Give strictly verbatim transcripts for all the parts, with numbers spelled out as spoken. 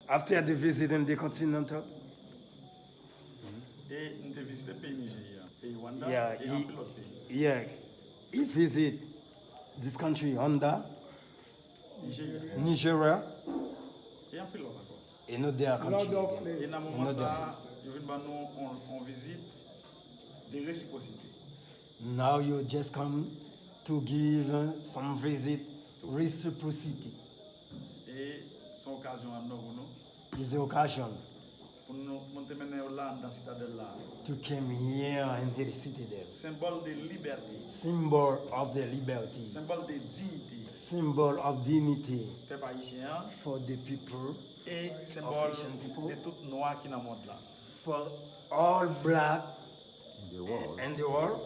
After the visit in the continental, E m te vizite peyi Nijerya, peyi Rwanda, yeah, e he, anpil lòt peyi. Yeah, he visit this country, Rwanda, Nijerya, Nigeria, e anpil lòt ankò. Another country Lot of again. E nan Another moman sa, place. Yo vin ban nou yon, yon vizit de resiprosite. Now you just come to give uh, some visit reciprocity. E se yon okazyon an nò pou nou. Is the occasion Pou nou, pou nou te mennen yo la, anndan sitadèl la. To come here in the citadel. Senbòl de libète. Symbol of the liberty. Senbòl de diyite. Symbol of dignity Pèp ayisyen an. For the people, E senbòl Haitian people. De tout nwa ki nan mond la. For all black The world. And the world,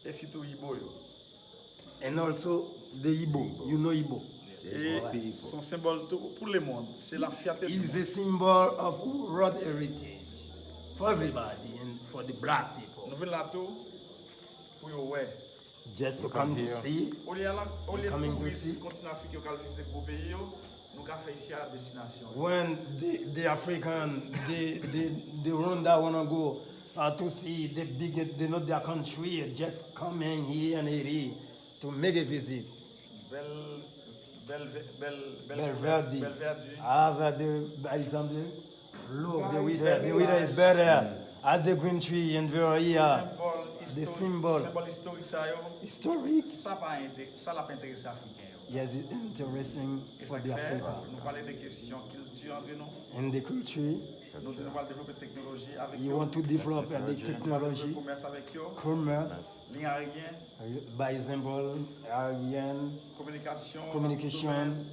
E sitou Ibo yo. And also the Igbo. You know Igbo. E se yon senbòl tou pou lemonn. Se la fyète Is tou. A symbol of world heritage for everybody and for the black people. Nou vin la tou pou yo wè. Just to come to see. Olye a la, olye Coming to touris see. Kontinan Afrik yo k al vizite gwo peyi yo, nou ka fè isi a destinasyon. When the, the African, the, the, the Rwanda wanna go uh, to see the big, the not their country, just coming here in Haiti to make a visit. Bèl, bèl, vè- bèl, Bèl verdi. Bèl verdi. Have the, by example, look, the weather, the weather is better. As the green tree and very here. Senbòl The istorik, symbol. Senbòl istorik sa yo, Historic. Sa pa enterese, sa l ap enterese Afriken yo. Yes, it's interesting E for sa the k fè, Africa. Nou pale de kesyon kilti antre nou. And the culture, Nou di nou pral devlope teknoloji avèk you yo. Want to develop the technology, Komès avèk yo. Commerce, Liy ayeryen. By example, aérien, Kominikasyon. Communication, Domèn,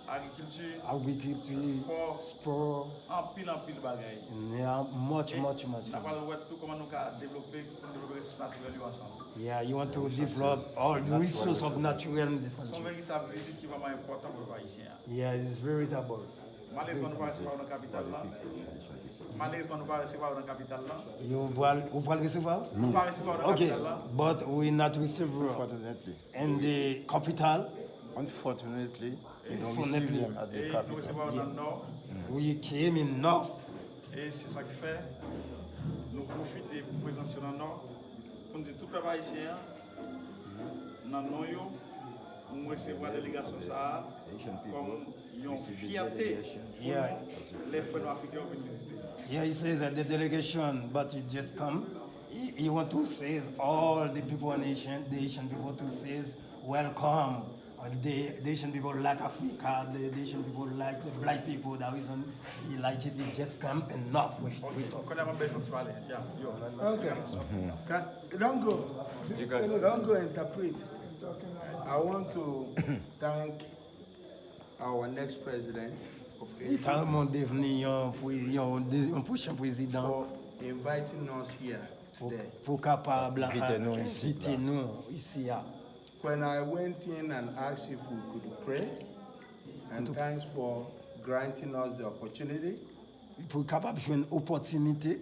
agrikilti. Agriculture, Spò. Sport, Anpil, anpil bagay. and there are much, much, much. N ap pral wè tou kòman nou ka devlope, pou nou devlope resous natirèl yo ansanm. Yeah, you want to develop all the resource of natural in this Se yon country. Veritab vizit ki vrèman enpòtan pou pèp ayisyen an. Yeah, it's veritable. Malerezman, nou pa resevwa yo nan kapital la. Malerezman, nou pa resevwa yo nan kapital la. Ou pral, ou pral resevwa? Nou pa resevwa yo nan Okay, kapital la. But we not receive Unfortunately. In the capital. Unfortunately, we don't Unfortunately. Receive them at the E nou capital. Resevwa yo nan nò. We came in north. E se sa k fè nou pwofite pou prezans yo nan nò. Pou n di tout pèp ayisyen an, nan non yo, nou resevwa delegasyon sa a kòm yon fyète pou nou lè frè nou afriken yo vin vizite. Yeah, he says that the delegation, but it just come. He, he want to says all the people in Haitian, the Haitian people to says welcome. Uh, The, the Haitian people like Africa, the, the Haitian people like the black people. That reason he like it, he just come enough with, with us. Konnen mwen bèl fè ti pale. Ya, yo. Okay. Ka- Don't go. Don't go interpret. I want to thank our next president of Li Haiti talman devni yon, pre- yon, de- yon pwochen prezidan for inviting us here pou, today. Pou kapab la Envite nou isi envite la. Nou isi a. When I went in and asked if we could pray, and thanks for granting us the opportunity. Pou kapab jwenn opòtinite.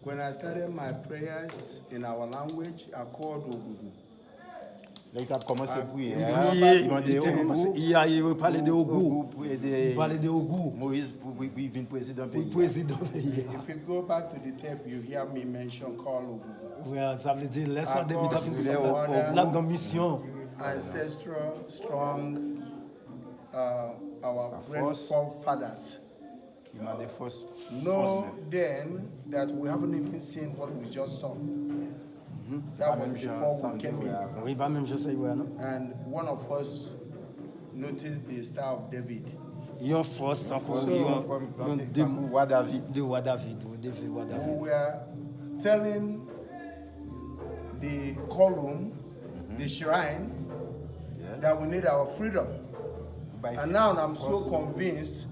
When I started my prayers in our language, I called Ogugu. Lè l t ap kòmanse priye, Li priye, li mande li te kòmanse, Ogou, li a, li pale de Ogou. Pou ede Li pale de Ogou. Moyiz pou, pou, pou vin prezidan Pou peyi. Prezidan peyi. If you go back to the tape, you hear me mention call Ogugu. Sa vle di, lè sa depi ta fin Akò, la gen misyon. Ancestral, strong, uh, our great forefathers. Li mande fòs. Know then that we haven't even seen what we just saw. That was before we came in. Wi, pa menm jan sa yo a non. And one of us noticed the Star of David. Yon fòs tankou So, yon, yon de, Wa David. De wa David, wi, de vi wa David. We were telling the column, the shrine, that we need our freedom. And now I'm so convinced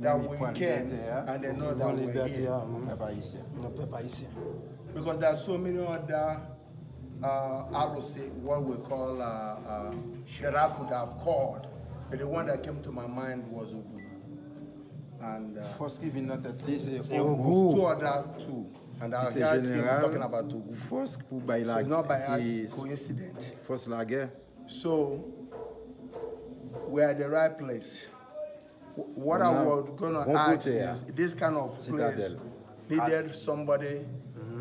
that we came and they know that we're here. Non, pèp ayisyen. Because there are so many other uh, Alose, what we call, uh, uh, that I could have called, but the one that came to my mind was Ogugu. And uh, Fòs ki vin nan tèt li se Ogou. Two other two. And I heard him talking about Ogugu. Fòs pou bay So la. It's not by coincidence. Fòs lagè. So we're at the right place. What I Nan was gonna bon ask kote a, is this kind of place Citadelle. Needed somebody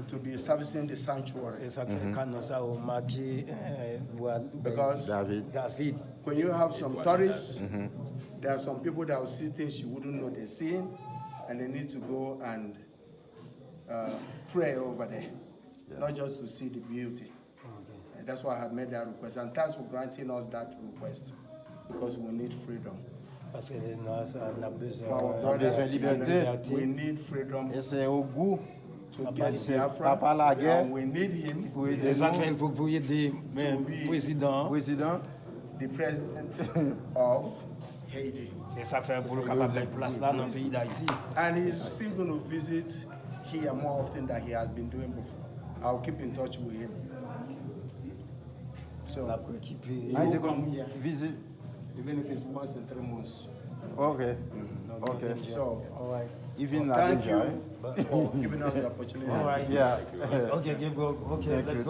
to be servicing the Se sanctuary. Sa k fè kanon sa yo make eh, wa- Because David. David. When you have some tourists, there are some people that will see things you wouldn't know they're seeing, and they need to go and uh, pray over there, not just to see the beauty. And that's why I had made that request. And thanks for granting us that request, because we need freedom. Paske nan sa n ap For our bezwen brother, bezwen libète. we need freedom E se Ogou to ki get se Biafra. papa lagè And we need him pou E ede sa k fè nou. l pou pou ede men To be- prezidan an. Prezidan, the president of Haiti. Se sa k fè pou l kapab bay plas la nan peyi Dayiti. And he's still going to visit here more often than he has been doing before. I'll keep in touch with him. So, L ap rekipere. a will te come kon here, vizit. Even if it's once in three months. Ok. Ok. So, Li vin la thank deja, you wi. for giving us the opportunity. Alright. Yeah. Ok, ok, bro. Ok, Thank let's you, go.